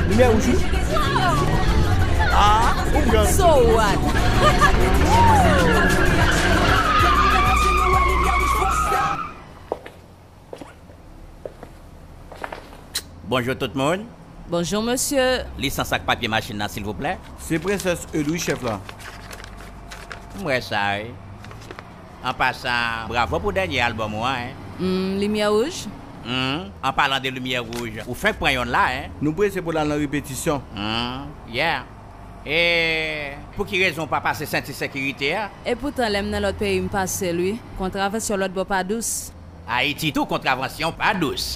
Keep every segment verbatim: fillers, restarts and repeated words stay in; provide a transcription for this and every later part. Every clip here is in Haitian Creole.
Limyè wouj wi. Ah, ou pran. So what? Bonjou tout moun. Bonjou mesye. Lisans ak papye machin nan silvouplè. Se Prensès Eude wi chèf la. M wè sa wi. An pasan, bravo pou dènye albòm ou an, en. Hmm, limyè wouj? Hmm, an palan de limyè wouj, ou fenk pran yonn la, en. Nou prese pou l al nan repetisyon. Hmm, yeah. E pou ki rezon w pa pase senti sekirite a? Epoutan lè m nan lòt peyi m pase l wi. Kontravansyon lòt bò pa dous. Ayiti tou kontravansyon pa dous.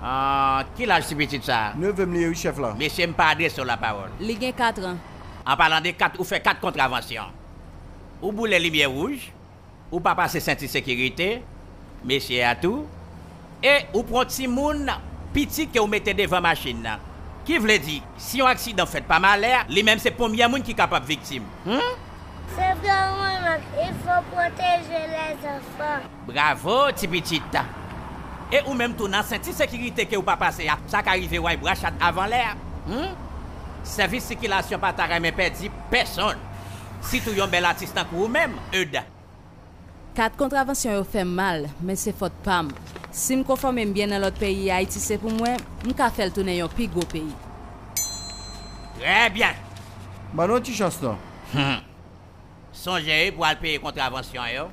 Ah, ki laj ti pitit sa a? Neve m li ye wi chèf la. Mesye, m pa adrese w lapawòl. Li gen kat an. An palan de kat, ou fè kat kontravansyon. Ou boule limyè wouj, ou pa pase senti sekirite, mesye a tou, e ou pran timoun piti ke ou mete devan machin nan. Ki vle di, si yon aksidan fèt pa malè, li menm se premye moun ki kapab viktim. Hmm? C'est vraiment mal. Il faut protéger les enfants. Bravo, ti pitit. E ou menm tou nan senti sekirite ke ou pa pase a, sa ka rive w ay bra chat avan lè a. Hmm? Sèvis sikilasyon pa ta renmen pèdi pèsonn. Sitou yon bèl atis tankou ou menm, Eude. Kat kontravansyon yo fè m mal, men se fòt pa m. Si m konfòme m byen nan lòt peyi, Ayiti se pou mwen, m ka fè l tounen yon pi gwo peyi. Trè byen. Ban nou yon ti chans non. Hmm. Sonje wi pou al peye kontravansyon yo.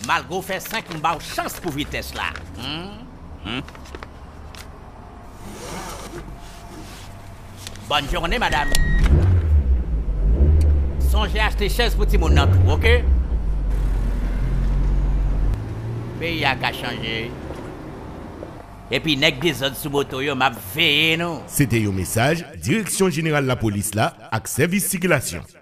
Malgre w fè senk, m ba w chans pou vitès la. Hmm? Hmm? Bòn jounen, madanm. Sonje achte chèz pou timoun nan tou, oke? Peyi a ka chanje. Epi nèg dezòd sou moto yo, m ap veye nou. Se te yon mesaj Direksyon Jeneral Lapolis la ak Sèvis Sikilasyon.